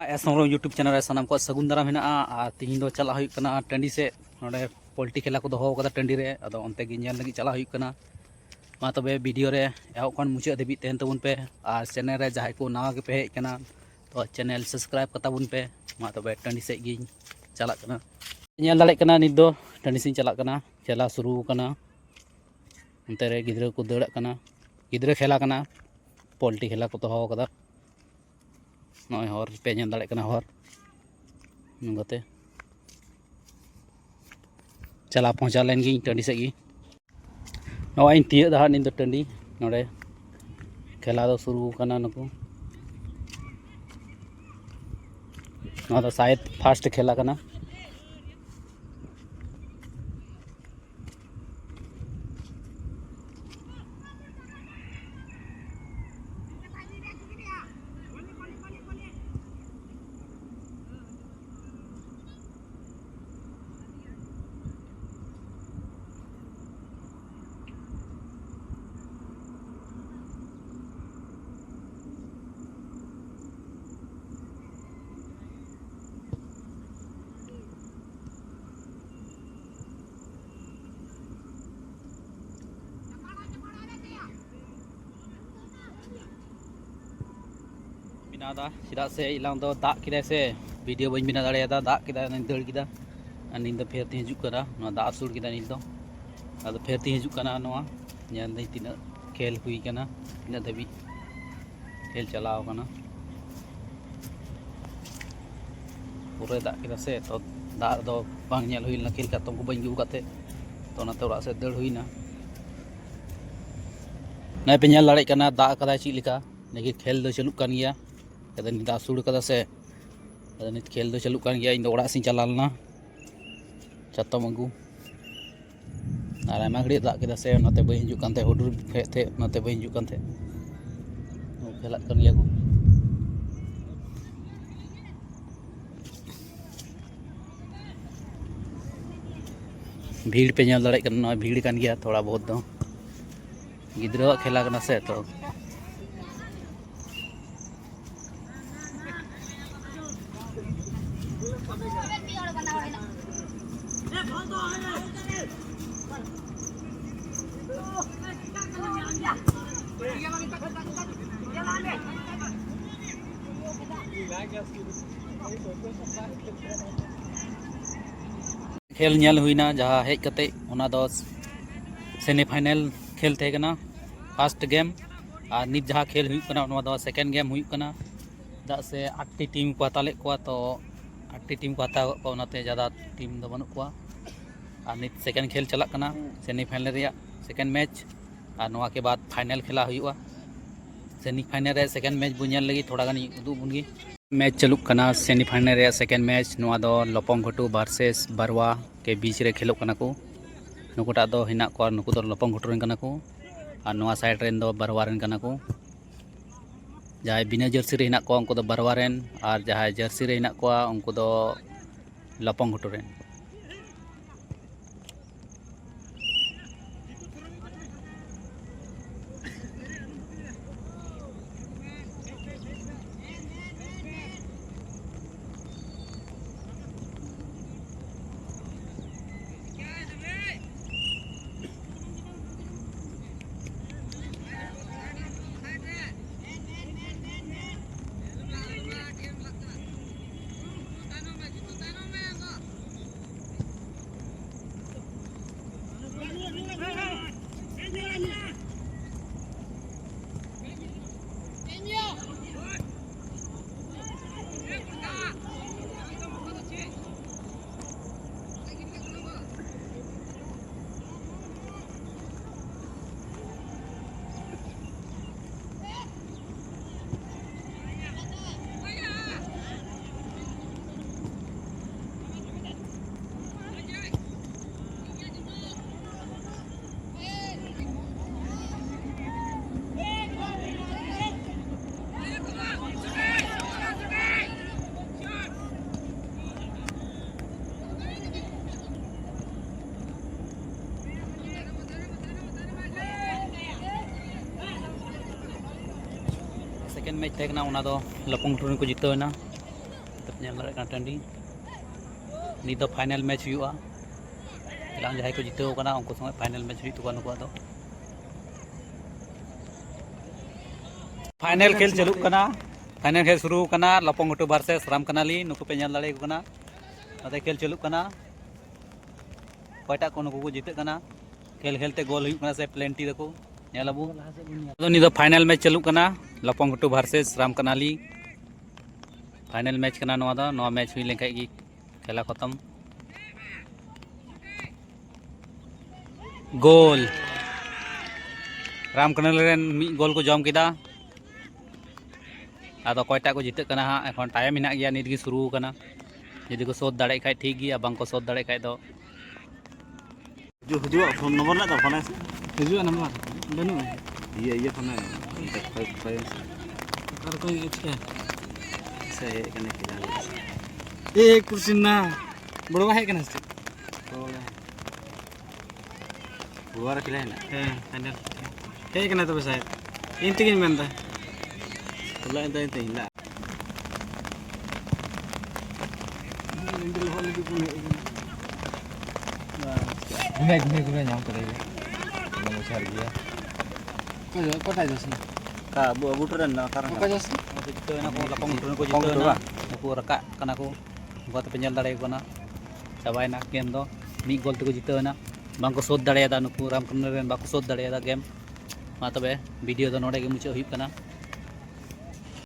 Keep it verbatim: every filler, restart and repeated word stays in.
S Hembrom YouTube channel ᱨᱮ ᱥᱟᱱᱟᱢ ᱠᱚᱣᱟᱜ ᱥᱟᱹᱜᱩᱱ ᱫᱟᱨᱟᱢ ᱦᱮᱱᱟᱜᱼᱟ᱾ ᱟᱨ ᱛᱤᱦᱤᱧ ᱫᱚ ᱪᱟᱞᱟᱜ ᱦᱩᱭᱩᱜ ᱠᱟᱱᱟ ᱴᱟᱺᱰᱤ ᱥᱮᱫ, ᱱᱚᱰᱮ ᱯᱳᱞᱴᱤ ᱠᱷᱮᱞᱟ ᱠᱚ ᱫᱚᱦᱚ ᱟᱠᱟᱫᱟ ᱴᱟᱺᱰᱤ ᱨᱮ, ᱟᱫᱚ ᱚᱱᱛᱮ ᱜᱮ ᱧᱮᱞ ᱞᱟᱹᱜᱤᱫ ᱪᱟᱞᱟᱜ ᱦᱩᱭᱩᱜ ᱠᱟᱱᱟ᱾ ᱢᱟ ᱛᱚᱵᱮ ᱵᱷᱤᱰᱤᱭᱳ ᱨᱮ ᱮᱦᱚᱵ ᱠᱷᱚᱱ ᱢᱩᱪᱟᱹᱫ ᱫᱷᱟᱹᱵᱤᱡ ᱛᱟᱦᱮᱱ ᱛᱟᱵᱚᱱ ᱯᱮ, ᱟᱨ ᱪᱮᱱᱮᱞ ᱨᱮ ᱡᱟᱦᱟᱸᱭ ᱠᱚ ᱱᱟᱣᱟ ᱜᱮᱯᱮ ᱦᱮᱡ ᱟᱠᱟᱱᱟ, ᱛᱚ ᱪᱮᱱᱮᱞ ᱥᱟᱵᱥᱠᱨᱟᱭᱤᱵ ᱠᱟᱛᱟ ᱵᱚᱱ ᱯᱮ᱾ ᱢᱟ ᱛᱚᱵᱮ ᱴᱟᱺᱰᱤ ᱥᱮᱫ ᱜᱤᱧ ᱪᱟᱞᱟᱜ ᱠᱟᱱᱟ᱾ ᱧᱮᱞ ᱫᱟᱲᱮᱭᱟᱜ ᱠᱟᱱᱟ ᱱᱤᱛ ᱫᱚ ᱴᱟᱺᱰᱤ ᱥᱮᱫ ᱤᱧ ᱪᱟᱞᱟᱜ ᱠᱟᱱᱟ, ᱠᱷᱮᱞᱟ ᱥᱩᱨᱩ ᱟᱠᱟᱱᱟ᱾ ᱚᱱᱛᱮ ᱨᱮ ᱜᱤᱫᱽᱨᱟᱹ ᱠᱚ ᱫᱟᱹᱲᱟᱜ ᱠᱟᱱᱟ, ᱜᱤᱫᱽᱨᱟᱹ ᱠᱷᱮᱞᱟ ᱠᱟᱱᱟ, ᱯᱳᱞᱴᱤ ᱠᱷᱮᱞᱟ ᱠᱚ ᱫᱚᱦᱚ ᱟᱠᱟᱫᱟ᱾ ᱱᱚᱜᱼᱚᱭ ᱦᱚᱨ ᱯᱮ ᱧᱮᱞ ᱫᱟᱲᱮᱭᱟᱜ ᱠᱟᱱᱟ, ᱦᱚᱨ ᱱᱚᱝᱠᱟᱛᱮ ᱪᱟᱞᱟᱣ ᱯᱚᱦᱪᱟᱣ ᱞᱮᱱ ᱜᱤᱧ ᱴᱟᱺᱰᱤ ᱥᱮᱫ ᱜᱮ᱾ ᱱᱚᱜᱼᱚᱭ ᱤᱧ ᱛᱤᱭᱟᱹᱜ ᱫᱟ ᱦᱟᱸᱜ ᱱᱤᱛ ᱫᱚ ᱴᱟᱺᱰᱤ᱾ ᱱᱚᱰᱮ ᱠᱷᱮᱞᱟ ᱫᱚ ᱥᱩᱨᱩ ᱠᱟᱱᱟ᱾ ᱱᱩᱠᱩ, ᱱᱚᱣᱟ ᱫᱚ ᱥᱟᱭᱮᱫ ᱯᱷᱟᱥᱴ ᱠᱷᱮᱞᱟ ᱠᱟᱱᱟ᱾ ᱵᱮᱱᱟᱣ ᱮᱫᱟ, ᱪᱮᱫᱟᱜ ᱥᱮ ᱮᱞᱟᱝ ᱫᱚ ᱫᱟᱜ ᱠᱮᱫᱟᱭ ᱥᱮ, ᱵᱷᱤᱰᱤᱭᱳ ᱵᱟᱹᱧ ᱵᱮᱱᱟᱣ ᱫᱟᱲᱮᱭᱟᱫᱟ, ᱫᱟᱜ ᱠᱮᱫᱟᱭ, ᱚᱱᱟᱧ ᱫᱟᱹᱲ ᱠᱮᱫᱟ᱾ ᱟᱨ ᱱᱤᱛ ᱫᱚ ᱯᱷᱮᱨ ᱛᱤᱧ ᱦᱤᱡᱩᱜ ᱠᱟᱱᱟ, ᱱᱚᱣᱟ ᱫᱟᱜ ᱟᱹᱥᱩᱲ ᱠᱮᱫᱟ ᱱᱤᱛ ᱫᱚ᱾ ᱟᱫᱚ ᱯᱷᱮᱨ ᱛᱤᱧ ᱦᱤᱡᱩᱜ ᱠᱟᱱᱟ, ᱱᱚᱣᱟ ᱧᱮᱞ ᱫᱟᱹᱧ ᱛᱤᱱᱟᱹᱜ ᱠᱷᱮᱞ ᱦᱩᱭ ᱠᱟᱱᱟ, ᱛᱤᱱᱟᱹᱜ ᱫᱷᱟᱹᱵᱤᱡ ᱠᱷᱮᱞ ᱪᱟᱞᱟᱣ ᱠᱟᱱᱟ᱾ ᱯᱩᱨᱟᱹᱭ ᱫᱟᱜ ᱠᱮᱫᱟ ᱥᱮ, ᱛᱚ ᱫᱟᱜ ᱨᱮᱫᱚ ᱵᱟᱝ ᱧᱮᱞ ᱦᱩᱭ ᱞᱮᱱᱟ, ᱠᱷᱮᱞ ᱪᱟᱛᱚᱢ ᱠᱚ ᱵᱟᱹᱧ ᱟᱹᱜᱩ ᱟᱠᱟᱫ ᱛᱟᱦᱮᱸᱫ, ᱛᱚ ᱚᱱᱟᱛᱮ ᱚᱲᱟᱜ ᱥᱮᱫ ᱫᱟᱹᱲ ᱦᱩᱭᱱᱟ᱾ ᱱᱚᱜᱼᱚᱭ ᱯᱮ ᱧᱮᱞ ᱫᱟᱲᱮᱭᱟᱜ ᱠᱟᱱᱟ ᱫᱟᱜ ᱟᱠᱟᱫᱟᱭ ᱪᱮᱫ ᱞᱮᱠᱟ, ᱞᱮᱠᱤᱱ ᱠᱷᱮᱞ ᱫᱚ ᱪᱟᱹᱞᱩᱜ ᱠᱟᱱ ᱜᱮᱭᱟ᱾ ᱟᱫᱚ ᱱᱤᱛ ᱫᱚ ᱟᱹᱥᱩᱲ ᱠᱟᱫᱟ ᱥᱮ, ᱟᱫᱚ ᱱᱤᱛ ᱠᱷᱮᱞ ᱫᱚ ᱪᱟᱹᱞᱩᱜ ᱠᱟᱱ ᱜᱮᱭᱟ᱾ ᱤᱧ ᱫᱚ ᱚᱲᱟᱜ ᱥᱮᱫ ᱤᱧ ᱪᱟᱞᱟᱣ ᱞᱮᱱᱟ ᱪᱟᱛᱚᱢ ᱟᱹᱜᱩ, ᱟᱨ ᱟᱭᱢᱟ ᱜᱷᱟᱹᱲᱤᱡ ᱫᱟᱜ ᱠᱮᱫᱟ ᱥᱮ, ᱚᱱᱟᱛᱮ ᱵᱟᱹᱧ ᱦᱤᱡᱩᱜ ᱠᱟᱱ ᱛᱟᱦᱮᱸᱫ, ᱦᱩᱰᱩᱨ ᱦᱮᱡ ᱛᱟᱦᱮᱸᱫ, ᱚᱱᱟᱛᱮ ᱵᱟᱹᱧ ᱦᱤᱡᱩᱜ ᱠᱟᱱ ᱛᱟᱦᱮᱸᱫ᱾ ᱠᱷᱮᱞᱟᱜ ᱠᱟᱱ ᱜᱮᱭᱟ ᱠᱚ᱾ ᱵᱷᱤᱲ ᱯᱮ ᱧᱮᱞ ᱫᱟᱲᱮᱭᱟᱜ ᱠᱟᱱᱟ, ᱱᱚᱣᱟ ᱵᱷᱤᱲ ᱠᱟᱱ ᱜᱮᱭᱟ ᱛᱷᱚᱲᱟ ᱵᱚᱦᱩᱛ ᱫᱚ, ᱜᱤᱫᱽᱨᱟᱹᱣᱟᱜ ᱠᱷᱮᱞᱟ ᱠᱟᱱᱟ ᱥᱮ, ᱛᱚ ᱠᱷᱮᱞ ᱧᱮᱞ ᱦᱩᱭᱱᱟ ᱡᱟᱦᱟᱸ ᱦᱮᱡ ᱠᱟᱛᱮ, ᱚᱱᱟ ᱫᱚ semi final ᱠᱷᱮᱞ ᱛᱟᱦᱮᱸ ᱠᱟᱱᱟ, first game᱾ ᱟᱨ ᱱᱤᱛ ᱡᱟᱦᱟᱸ ᱠᱷᱮᱞ ᱦᱩᱭᱩᱜ ᱠᱟᱱᱟ, ᱱᱚᱣᱟ ᱫᱚ second game ᱦᱩᱭᱩᱜ ᱠᱟᱱᱟ᱾ ᱪᱮᱫᱟᱜ ᱥᱮ ᱟᱴᱴᱤ ᱴᱤᱢ ᱠᱚ ᱦᱟᱛᱟᱣ ᱞᱮᱫ ᱠᱚᱣᱟ, ᱛᱚ ᱟᱴᱴᱤ ᱴᱤᱢ ᱠᱚ ᱦᱟᱛᱟᱣ ᱠᱟᱫ ᱠᱚᱣᱟ, ᱚᱱᱟᱛᱮ ᱡᱟᱫᱟ ᱴᱤᱢ ᱫᱚ ᱵᱟᱹᱱᱩᱜ ᱠᱚᱣᱟ᱾ ᱟᱨ ᱱᱤᱛ second ᱠᱷᱮᱞ ᱪᱟᱞᱟᱜ ᱠᱟᱱᱟ, semi final ᱨᱮᱭᱟᱜ second match, ᱟᱨ ᱱᱚᱣᱟ ᱠᱮ ᱵᱟᱫ final ᱠᱷᱮᱞᱟ ᱦᱩᱭᱩᱜᱼᱟ᱾ Semi final ᱨᱮ second match ᱵᱚᱱ ᱧᱮᱞ ᱞᱟᱹᱜᱤᱫ ᱛᱷᱚᱲᱟ ᱜᱟᱱ ᱤᱧ ᱩᱫᱩᱜ ᱵᱚᱱ ᱜᱮ᱾ Match ᱪᱟᱹᱞᱩᱜ ᱠᱟᱱᱟ, semi final ᱨᱮᱭᱟᱜ second match᱾ ᱱᱚᱣᱟ ᱫᱚ ᱞᱚᱯᱚᱝ ᱜᱷᱩᱴᱩ versus ᱵᱟᱨᱣᱟ ᱠᱮ ᱵᱤᱪ ᱨᱮ ᱠᱷᱮᱞᱚᱜ ᱠᱟᱱᱟ ᱠᱚ᱾ ᱱᱩᱠᱩᱴᱟᱜ ᱫᱚ ᱦᱮᱱᱟᱜ ᱠᱚᱣᱟ, ᱱᱩᱠᱩ ᱫᱚ ᱞᱚᱯᱚᱝ ᱜᱷᱩᱴᱩ ᱨᱮᱱ ᱠᱟᱱᱟ ᱠᱚ, ᱟᱨ ᱱᱚᱣᱟ side ᱨᱮᱱ ᱫᱚ ᱵᱟᱨᱣᱟ ᱨᱮᱱ ᱠᱟᱱᱟ ᱠᱚ᱾ ᱡᱟᱦᱟᱸᱭ ᱵᱤᱱᱟᱹ jersey ᱨᱮ ᱦᱮᱱᱟᱜ ᱠᱚᱣᱟ, ᱩᱱᱠᱩ ᱫᱚ ᱵᱟᱨᱣᱟ ᱨᱮᱱ, ᱟᱨ ᱡᱟᱦᱟᱸᱭ jersey ᱨᱮ ᱦᱮᱱᱟᱜ ᱠᱚᱣᱟ, ᱩᱱᱠᱩ ᱫᱚ ᱞᱚᱯᱚᱝ ᱜᱷᱩᱴᱩ ᱨᱮᱱ᱾ Second match ᱛᱟᱦᱮᱸ ᱠᱟᱱᱟ, ᱚᱱᱟ ᱫᱚ ᱞᱚᱯᱚᱝ ᱜᱷᱩᱴᱩ ᱨᱮᱱ ᱠᱚ ᱡᱤᱛᱟᱹᱣ ᱮᱱᱟ᱾ ᱧᱮᱞ ᱫᱟᱲᱮᱭᱟᱜ ᱠᱟᱱᱟ ᱴᱟᱺᱰᱤ᱾ ᱱᱤᱛ ᱫᱚ ᱯᱷᱟᱭᱱᱮᱞ ᱢᱮᱪ ᱦᱩᱭᱩᱜᱼᱟ᱾ ᱮᱞᱟᱝ ᱡᱟᱦᱟᱸᱭ ᱠᱚ ᱡᱤᱛᱟᱹᱣ ᱠᱟᱱᱟ, ᱩᱱᱠᱩ ᱥᱚᱸᱜᱮ ᱯᱷᱟᱭᱱᱮᱞ ᱢᱮᱪ ᱦᱩᱭᱩᱜ ᱛᱟᱠᱚᱣᱟ ᱱᱩᱠᱩᱣᱟᱜ ᱫᱚ᱾ ᱯᱷᱟᱭᱱᱮᱞ ᱠᱷᱮᱞ ᱪᱟᱹᱞᱩᱜ ᱠᱟᱱᱟ᱾ ᱯᱷᱟᱭᱱᱮᱞ ᱠᱷᱮᱞ ᱥᱩᱨᱩ ᱠᱟᱱᱟ, ᱞᱟᱯᱚᱝ ᱜᱷᱩᱴᱩ ᱵᱷᱟᱨᱥᱮᱥ ᱨᱟᱢᱠᱟᱱᱟᱞᱤ᱾ ᱱᱩᱠᱩ ᱯᱮ ᱧᱮᱞ ᱫᱟᱲᱮᱭᱟᱠᱚ ᱠᱟᱱᱟ᱾ ᱱᱚᱛᱮ ᱠᱷᱮᱞ ᱪᱟᱹᱞᱩᱜ ᱠᱟᱱᱟ᱾ ᱚᱠᱚᱭᱴᱟᱜ ᱠᱚ ᱱᱩᱠᱩ ᱠᱚ ᱡᱤᱛᱟᱹᱜ ᱠᱟᱱᱟ? ᱠᱷᱮᱞ ᱠᱷᱮᱞ ᱛᱮ ᱜᱳᱞ ᱦᱩᱭᱩᱜ ᱠᱟᱱᱟ ᱥᱮ ᱯᱮᱱᱟᱞᱴᱤ ᱫᱟᱠᱚ, ᱧᱮᱞ ᱟᱵᱚ᱾ ᱟᱫᱚ ᱱᱤᱭᱟᱹ ᱫᱚ ᱯᱷᱟᱭᱱᱮᱞ ᱢᱮᱪ ᱪᱟᱹᱞᱩᱜ ᱠᱟᱱᱟ, ᱞᱟᱯᱚᱝ ᱜᱷᱩᱴᱩ ᱵᱷᱟᱨᱥᱮᱥ ᱨᱟᱢᱠᱟᱱᱟᱞᱤ᱾ ᱯᱷᱟᱭᱱᱮᱞ ᱢᱮᱪ ᱠᱟᱱᱟ ᱱᱚᱣᱟ ᱫᱚ᱾ ᱱᱚᱣᱟ ᱢᱮᱪ ᱦᱩᱭ ᱞᱮᱱᱠᱷᱟᱡ ᱜᱮ ᱠᱷᱮᱞᱟ ᱠᱷᱚᱛᱚᱢ᱾ ᱜᱳᱞ! ᱨᱟᱢᱠᱟᱱᱟᱞᱤ ᱨᱮᱱ ᱢᱤᱫ ᱜᱳᱞ ᱠᱚ ᱡᱚᱢ ᱠᱮᱫᱟ᱾ ᱟᱫᱚ ᱚᱠᱚᱭᱴᱟᱜ ᱠᱚ ᱡᱤᱛᱟᱹᱜ ᱠᱟᱱᱟ ᱦᱟᱸᱜ, ᱮᱠᱷᱚᱱ ᱴᱟᱭᱤᱢ ᱦᱮᱱᱟᱜ ᱜᱮᱭᱟ, ᱱᱤᱛ ᱜᱮ ᱥᱩᱨᱩ ᱠᱟᱱᱟ᱾ ᱡᱩᱫᱤ ᱠᱚ ᱥᱳᱫᱷ ᱫᱟᱲᱮᱭᱟᱜ ᱠᱷᱟᱡ ᱴᱷᱤᱠ ᱜᱮᱭᱟ, ᱵᱟᱝ ᱠᱚ ᱥᱳᱫᱷ ᱫᱟᱲᱮᱭᱟᱜ ᱠᱷᱟᱡ ᱫᱚ ᱦᱤᱡᱩᱜ, ᱦᱤᱡᱩᱜ ᱯᱷᱳᱱ ᱱᱚᱢᱵᱚᱨ ᱢᱮᱱᱟᱜ ᱛᱟᱢᱟ, ᱯᱷᱳᱱ ᱟᱭ ᱥᱮ? ᱦᱤᱡᱩᱜᱼᱟ ᱱᱟᱢᱵᱟᱨ? ᱵᱟᱹᱱᱩᱜᱼᱟ᱾ ᱤᱭᱟᱹ, ᱤᱭᱟᱹ ᱯᱷᱳᱱ ᱟᱭ ᱢᱮ᱾ ᱚᱠᱟ ᱨᱮ ᱠᱚ ᱪᱤᱠᱟᱹᱭᱟ? ᱥᱮ ᱦᱮᱡ ᱠᱟᱱᱟ ᱠᱷᱮᱞᱟ ᱞᱟᱹᱜᱤᱫ? ᱮ, ᱠᱩᱨᱥᱤ ᱱᱟ᱾ ᱵᱚᱲᱚ ᱵᱟ ᱦᱮᱡ ᱠᱟᱱᱟ ᱥᱮ ᱪᱮᱫ? ᱵᱚᱲᱚ ᱵᱟ᱾ ᱦᱮᱸ, ᱯᱷᱟᱭᱱᱮᱞ᱾ ᱦᱮᱡ ᱠᱟᱱᱟ ᱛᱚᱵᱮ ᱥᱟᱦᱮᱵᱽ᱾ ᱤᱧ ᱛᱮᱜᱤᱧ ᱢᱮᱱᱫᱟ᱾ ᱦᱚᱞᱟ ᱤᱧ ᱫᱚ ᱤᱧ ᱛᱮᱜᱤᱧ ᱞᱟᱜ᱾ ᱜᱷᱩᱢᱮ, ᱜᱷᱩᱢᱮ, ᱜᱷᱩᱢᱮ ᱧᱟᱢ ᱠᱟᱫᱮᱭᱟ᱾ ᱫᱚᱢᱮ ᱪᱷᱟᱨ ᱜᱮᱭᱟ᱾ ᱚᱠᱚᱭ, ᱚᱠᱟᱴᱟᱜ ᱡᱚᱥ ᱱᱟ? ᱚᱠᱟ ᱟᱵᱚ, ᱟᱵᱚ ᱴᱨᱮᱱ ᱱᱟ, ᱚᱠᱟᱨᱮ ᱚᱠᱟ ᱢᱮᱱᱟᱜ? ᱡᱚᱥ ᱱᱟ? ᱡᱤᱛᱟᱹᱣ ᱮᱱᱟ ᱠᱚ, ᱞᱟᱯᱚᱝ ᱴᱨᱮᱱ ᱠᱚ ᱡᱤᱛᱟᱹᱣ ᱮᱱᱟ᱾ ᱵᱟᱝ? ᱱᱩᱠᱩ ᱨᱟᱠᱟᱵ ᱠᱟᱱᱟ ᱠᱚ᱾ ᱱᱚᱝᱠᱟ ᱛᱮᱯᱮ ᱧᱮᱞ ᱫᱟᱲᱮᱭᱟᱠᱚ ᱠᱟᱱᱟ, ᱪᱟᱵᱟᱭᱮᱱᱟ ᱜᱮᱢ ᱫᱚ᱾ ᱢᱤᱫ ᱜᱳᱞ ᱛᱮᱠᱚ ᱡᱤᱛᱟᱹᱣ ᱮᱱᱟ᱾ ᱵᱟᱝᱠᱚ ᱥᱳᱫᱷ ᱫᱟᱲᱮᱭᱟᱫᱟ, ᱱᱩᱠᱩ ᱨᱟᱢᱠᱨᱤᱱ ᱨᱮᱱ ᱵᱟᱠᱚ ᱥᱳᱫᱷ ᱫᱟᱲᱮᱭᱟᱫᱟ ᱜᱮᱢ᱾ ᱢᱟ ᱛᱚᱵᱮ, ᱵᱷᱤᱰᱤᱭᱳ ᱫᱚ ᱱᱚᱰᱮ ᱜᱮ ᱢᱩᱪᱟᱹᱫ ᱦᱩᱭᱩᱜ ᱠᱟᱱᱟ᱾